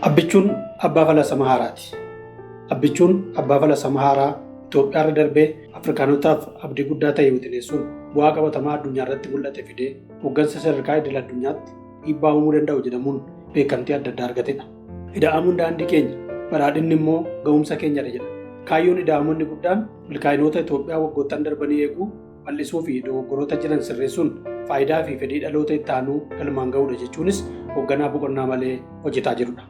Abbichuun abbaa falaasama haaraati. Abbichuun abbaa falaasama haaraa Itoophiyaarra darbee Afrikaanotaaf abdii guddaa ta'e wixineessuun bu'aa qabatamaa addunyaa irratti mul'ate fidee hooggansa sadarkaa idil addunyaatti dhiibbaa uumuu danda'u jedhamuun beekamtii adda addaa argatedha. Ida'amuun daandii keenya, badhaadhinni immoo ga'umsa keenyadha jedha. Kaayyoon ida'amoonni guddaan milkaa'inoota Itoophiyaa waggoottan darbanii eeguu, bal'isuu fi dogoggoroota jiran sirreessuun faayidaa fi fedhii dhaloota itti aanuu galmaan ga'uudha jechuunis hoogganaa boqonnaa malee hojjetaa jirudha.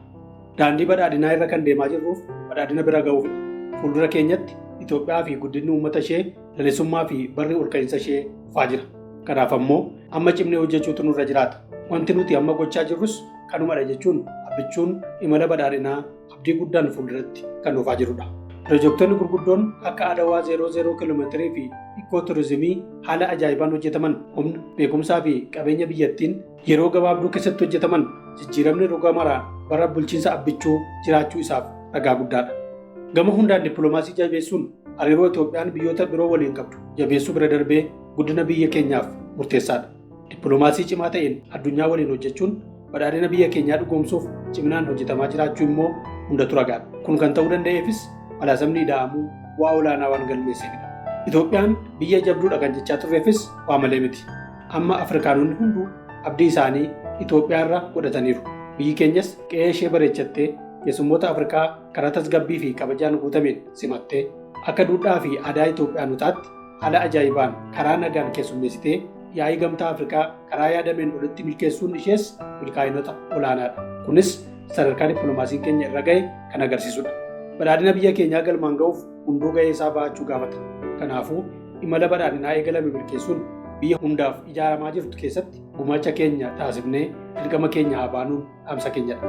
Daandii badhaadhinaa irra kan deemaa jirruuf badhaadhina bira ga'uufidha. Fuuldura keenyatti Itoophiyaa fi guddinni uummata ishee lalisummaa fi barri olka'iinsa ishee dhufaa jira. Kanaaf ammoo amma cimnee hojjechuutu nurra jiraata. Wanti nuti amma gochaa jirrus kanumadha jechuun Abbichuun imala badhaadhinaa abdii guddaan fuulduratti kan dhufaa jirudha. Pirojektoonni gurguddoon akka Adawaa 00 kiiloomeetirii fi Ikkoo Turizimii haala ajaa'ibaan hojjetaman humna, beekumsaa fi qabeenya biyyattiin yeroo gabaabduu keessatti hojjetaman jijjiiramni roga maraan bara bulchiinsa Abbichuu jiraachuu isaaf ragaa guddaadha. Gama hundaan dippiloomaasii jabeessuun hariiroo Itoophiyaan biyyoota biroo waliin qabdu jabeessuu bira darbee guddina biyya keenyaaf murteessaadha. Dippiloomaasii cimaa ta'een addunyaa waliin hojjechuun badhaadhina biyya keenyaa dhugoomsuuf ciminaan hojjetamaa jiraachuu immoo hundatu ragaadha. Kun kan ta'uu danda'eefis falaasamni ida'amuu bu'aa olaanaa waan galmeesseefidha. Itoophiyaan biyya jabduudha kan jechaa turreefis waa malee miti. Amma Afrikaanonni hunduu abdii isaanii Itoophiyaa irra godhataniiru. Biyyi keenyas qe'ee ishee bareechattee keessummoota Afrikaa karaa tasgabbii fi kabajaan guutameen simattee akka duudhaa fi aadaa Itoophiyaanotaatti haala ajaa'ibaan karaa nagaan keessummeessitee yaa'ii Gamtaa Afrikaa karaa yaadameen olitti milkeessuun ishees milkaa'inoota olaanaadha. Kunis sadarkaa dippiloomaasiin keenya irra ga'e kan agarsiisudha. Badhaadhina biyya keenyaa galmaan ga'uuf hunduu ga'ee isaa ba'achuu gaafata. Kanaafuu imala badhaadhinaa eegalame milkeessuun biyya hundaaf ijaaramaa jirtu keessatti gumaacha keenya taasifnee dirqama keenya haa baanuun dhaamsa keenyadha.